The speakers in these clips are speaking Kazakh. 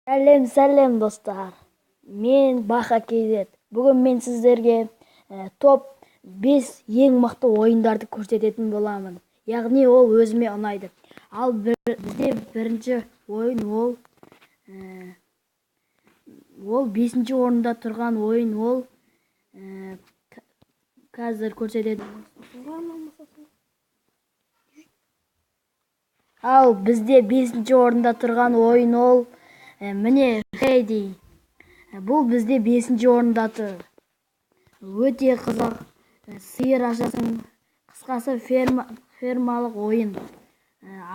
Сәлем, сәлем, достар! Мен Баха KZ. Бүгін мен сіздерге топ 5 ең мықты ойындарды көрсететін боламын. Яғни ол өзіме ұнайды. Ал бізде бірінші ойын ол бесінші орында тұрған ойын, ол қазір көрсетеді. Ал бізде бесінші орында тұрған ойын ол міне, Hay Day. Бұл бізде бесінші орында тұр. Өте қызық. Сиыр ашасың, қысқасы, фермалық ойын.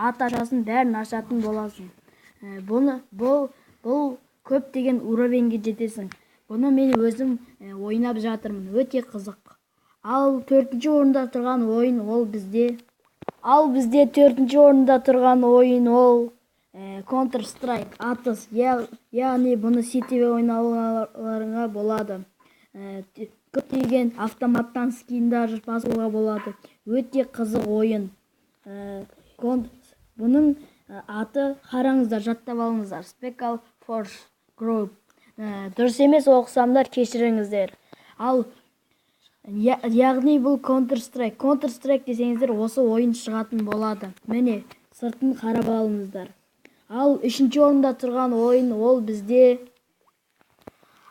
Ат ашасың, бәрін ашатын боласың. Бұны бұл көптеген уровеньге жетесің. Бұны мен өзім ойнап жатырмын. Өте қызық. Ал төртінші орында тұрған ойын ол бізде Ал бізде төртінші орында тұрған ойын ол Counter Strike, атыс, яғни бұны сетевой ойнауларыңа болады. Көптеген автоматтан скиндар басуға болады. Өте қызық ойын. Бұның аты, қараңыздар, жаттап алыңыздар: Special Force Group. Дұрыс емес оқысамдар, кешіріңіздер. Ал яғни бұл Counter Strike. Counter Strike десеңіздер, осы ойын шығатын болады. Міне, сыртын қарап алыңыздар. Ал үшінші орында тұрған ойын ол бізде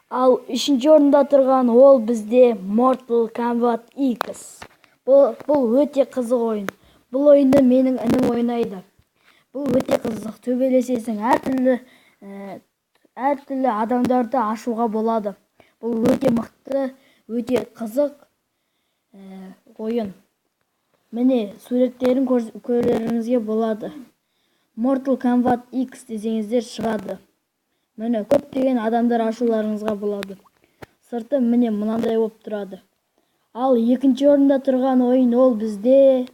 Ал үшінші орында тұрған ол бізде Mortal Kombat X. Бұл өте қызық ойын. Бұл ойынды менің інім ойнайды. Бұл өте қызық. Төбелесесің, әртүрлі адамдарды ашуға болады. Бұл өте мықты, өте қызық ойын. Міне, суреттерін көреріңізге болады. Mortal Kombat X десеңіздер, шығады. Міне, көптеген адамдар ашуларыңызға болады. Сырты, міне, мынандай болып тұрады. Ал екінші орында тұрған ойын ол бізде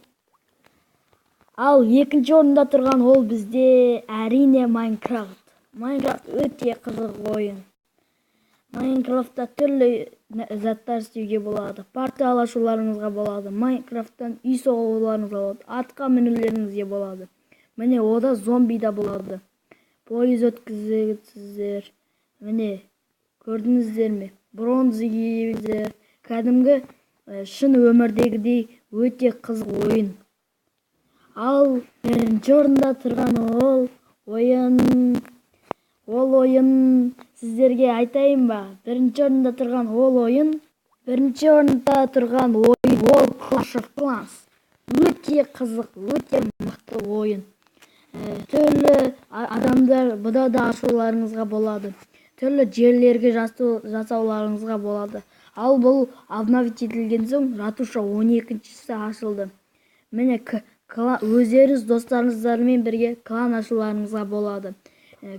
Ал екінші орында тұрған ол бізде, әрине, Майнкрафт. Майнкрафт өте қызық ойын. Майнкрафтта түрлі заттар істеуге болады. Портал ашуларыңызға болады. Майнкрафттан үй соғуларыңызға болады. Атқа мінулеріңізге болады. Міне, ода зомби да болады. Пойыз өткізесіздер. Міне, көрдіңіздер ме? Бронза киесіздер. Кәдімгі шын өмірдегідей өте қызық ойын. Ал бірінші орында тұрған ол ойын сіздерге айтайын ба? Бірінші орында тұрған ойын ол Clash of Clans. Өте қызық, өте мықты ойын. Түрлі адамдар бұда да ашуларыңызға болады. Түрлі жерлерге жасауларыңызға болады. Ал бұл обновить етілген соң, ратуша 12-шісі ашылды. Міне, өздеріңіз достарыңыздармен бірге клан ашуларыңызға болады.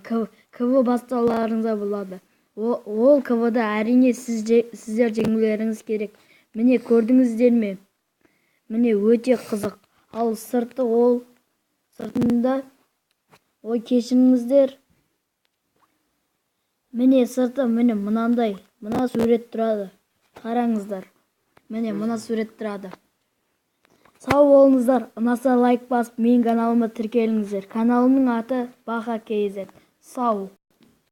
КВ бастауларыңызға болады. Ол КВ-да, әрине, сіздер жеңулеріңіз керек. Міне, көрдіңіздер ме? Міне, өте қызық. Ал сырты ол сыртында, ой, кешіріңіздер, міне, сырты, міне, мынандай, мына сурет тұрады. Қараңыздар, міне, мына сурет тұрады. Сау болыңыздар! Ұнаса, лайк басып, менің каналыма тіркеліңіздер. Каналымның аты Баха KZ. Сау.